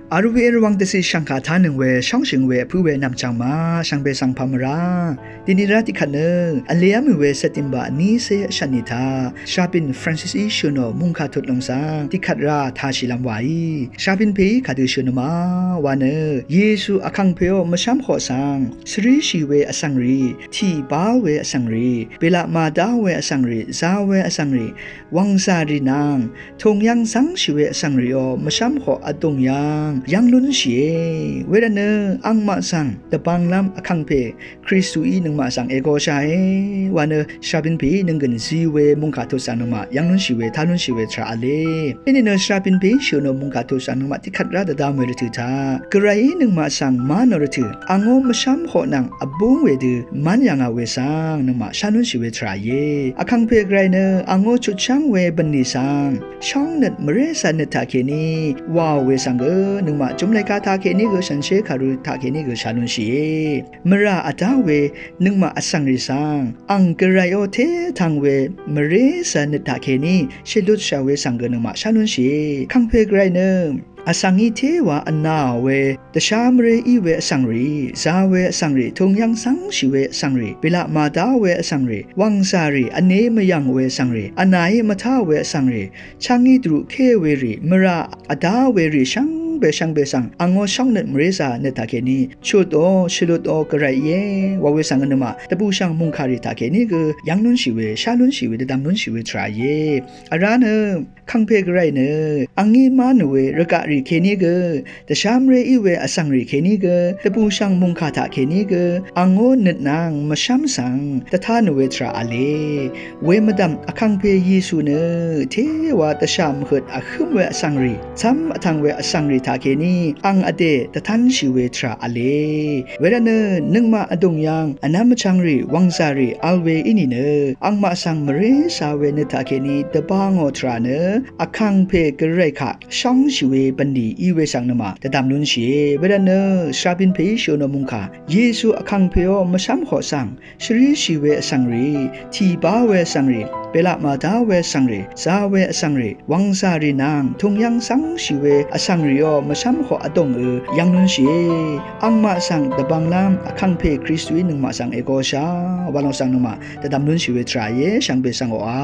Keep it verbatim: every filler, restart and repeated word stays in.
Aru we rvwang dvcì shvngkà tánøng we shóngshøng we vpǿ we nv̀mchv̀ng ma shvngbe svng pà mvrá. Dini rá tiqkvt nø vlev́m we September vní cé vshvt nì taq Shapin Francis í shø̀nò mungkà tut lòng svng tiqkvt rá tashì lv́m wàí. Shapin pèí kadø shø̀nò ma wa nø Yesu vkàngpèò mvshv́mhoq svng svríshì we vsvng rì, tì bá we vsvng rì, bèlaq màdá we vsvng rì, za we vsvng rì, wv̀ngzà rì nvng tùng yv́ng zv́ngshì we vsvng rìò mvshv́mhoq vdùng yv́ng yv́ng lúnshìe. Wervtnø angmaq svng dvbvnglv́m vkàngpè Kristuí nøngmaq svng ègoshàe wa nø Shapin pèí nønggø̀n zi we mungkà tut svng nøngmaq yv́ng lúnshì we tá lúnshì we tvrà v̄le. Inìnø Shapin pèí shø̀nò mungkà tut svng nøngmaq tiqkvt rá dvdvm we rvtø̀ taq Gvrayí nøngmaq svng má nò rvtø̀ angó mvshv́mhoq nvng vbúng wedø mv́n yà ngà we svng nøngmaq shá lúnshì we tvrà íe. Vkàngpè Gvray nø angó chutchv́ng we bv̀nlì svng shóngnøt mvrézà nøt taqkèní wàò we svng gø nøngmaq jumlèka taqkèní gø shànshér kàru taqkèní gø shá lúnshìe. Mvrà vdá we nøngmaq vsvng rì svng ang Gvrayó té vtvng we mvrézà nøt taqkèní shèlutshà we svng gø nøngmaq shá lúnshìe. Vkàngpè Gvray nø vsvng í téwa vnàò we dvshá mvré í we vsvng rì, za we vsvng rì, tùng yv́ng zv́ngshì we vsvng rì, bèlaq màdá we vsvng rì, wv̀ngzà rì, vnē mvyv̀ng we vsvng rì, vnàí mvtá we vsvng rì, chv́ngí dvrukké we rì, mvrà vdá we rì shvngbe shvngbe svng angó shóngnøt mvrézà nøt taqkèní chutò shvlutò Gvray íe wa we svng nøngmaq dvbùshv̀ng mungkà rì taqkèní gø yv́ng lúnshì we, shá lúnshì we, dvdvm lúnshì we tvrà íe. Vrá nø Vkàngpè Gvray nø angí má nò we rvgaq rì kèní gø, dvshá mvré í we vsvng rì kèní gø, dvbùshv̀ng mungkà taqkèní gø angó nøt nvng mvshv́m svng dvtá nò we tvrà v̄le. We mvdv̀m Vkàngpè Yesu nø téwa dvshà mvhøt vhǿm we vsvng rì, cv́m vtvng we vsvng rì taqkèní ang vdè dvtánshì we tvrà v̄le. Wervtnø nøngmaq vdùng yv́ng vnvm vchvng rì, wv̀ngzà rì vl we í nìnø angmaq svng mvrézà we nøt taqkèní dvbvngò tvrà nø Vkàngpè Gvray kaq shóngshì we bv̀nlì í we svng nøngmaq dvdvm lúnshìe. Wervtnø Shapin pèí shø̀nò mungkà Yesu Vkàngpèó mvshv́mhoq svng shvríshì we vsvng rì, tì bá we vsvng rì, bèlaq màdá we vsvng rì, za we vsvng rì, wv̀ngzà rì nvng tùng yv́ng zv́ngshì we vsvng rìó mvshv́mhoq vdùng gø yv́ng lúnshìe. Angmaq svng dvbvnglv́m Vkàngpè Kristuí nøngmaq svng ègoshà wa lòng svng nøngmaq dvdvm lúnshì we tvrà íe. Shvngbe svng oqà